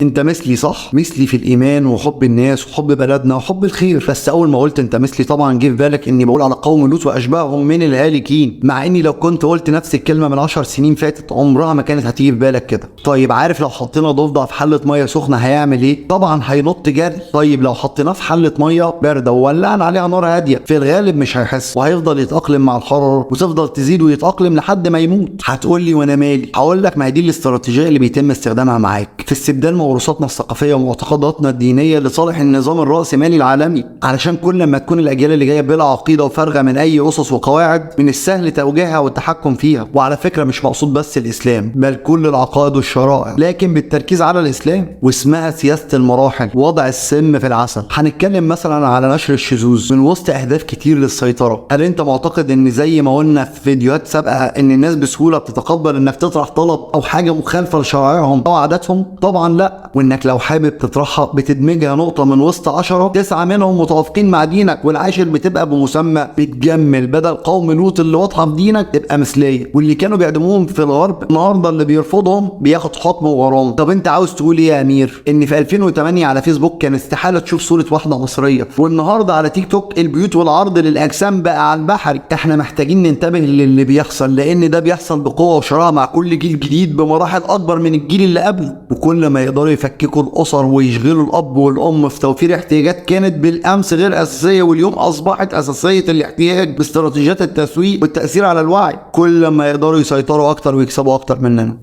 انت مثلي صح؟ مثلي في الايمان وحب الناس وحب بلدنا وحب الخير. بس اول ما قلت انت مثلي طبعا جه في بالك اني بقول على قوم لوط واشباههم من الهالكين، مع اني لو كنت قلت نفس الكلمة من 10 سنين فاتت عمرها ما كانت هتيجي في بالك كده. طيب عارف لو حطينا ضفدع في حله مية سخنة هيعمل ايه؟ طبعا هينط جري. طيب لو حطيناه في حله مية باردة وولعنا عليها نار هادية، في الغالب مش هيحس وهيفضل يتاقلم مع الحرارة وتفضل تزيد ويتاقلم لحد ما يموت. هتقول لي وانا مالي؟ هقول لك ما هي دي الاستراتيجية اللي بيتم استخدامها معاك في استبدال موروثاتنا الثقافية ومعتقداتنا الدينية لصالح النظام الرأسمالي العالمي، علشان كل ما تكون الاجيال اللي جاية بلا عقيدة وفارغه من اي اسس وقواعد من السهل توجيهها والتحكم فيها. وعلى فكرة مش مقصود بس الاسلام، بل كل العقائد والشرائع، لكن بالتركيز على الاسلام، واسمها سياسة المراحل، وضع السم في العسل. هنتكلم مثلا على نشر الشذوذ من وسط اهداف كتير للسيطرة. هل انت معتقد ان زي ما قلنا في فيديوهات سابقه ان الناس بسهولة بتتقبل انك تطرح طلب او حاجة مخالفة لشرائعهم او عاداتهم؟ طبعا لا. وانك لو حابب تطرحها بتدمجها نقطة من وسط 10، 9 منهم متوافقين مع دينك، والعاشر بتبقى بمسمى بتجمل، بدل قوم لوط اللي واضحة في دينك تبقى مثليه. واللي كانوا بيعدموهم في الغرب النهارده اللي بيرفضهم بياخد حكم وغرامه. طب انت عاوز تقول ايه يا امير؟ ان في 2008 على فيسبوك كان استحالة تشوف صوره واحدة مصرية، والنهارده على تيك توك البيوت والعرض للاجسام بقى على البحر. احنا محتاجين ننتبه للي بيحصل، لان ده بيحصل بقوة وشراهه مع كل جيل جديد بمراحل اكبر من الجيل اللي قبله. وكل ما يقدروا يفككوا الاسر ويشغلوا الاب والام في توفير احتياجات كانت بالامس غير اساسية واليوم اصبحت اساسية الاحتياج باستراتيجيات التسويق والتاثير على الوعي، كل ما يقدروا يسيطروا اكتر ويكسبوا اكتر مننا.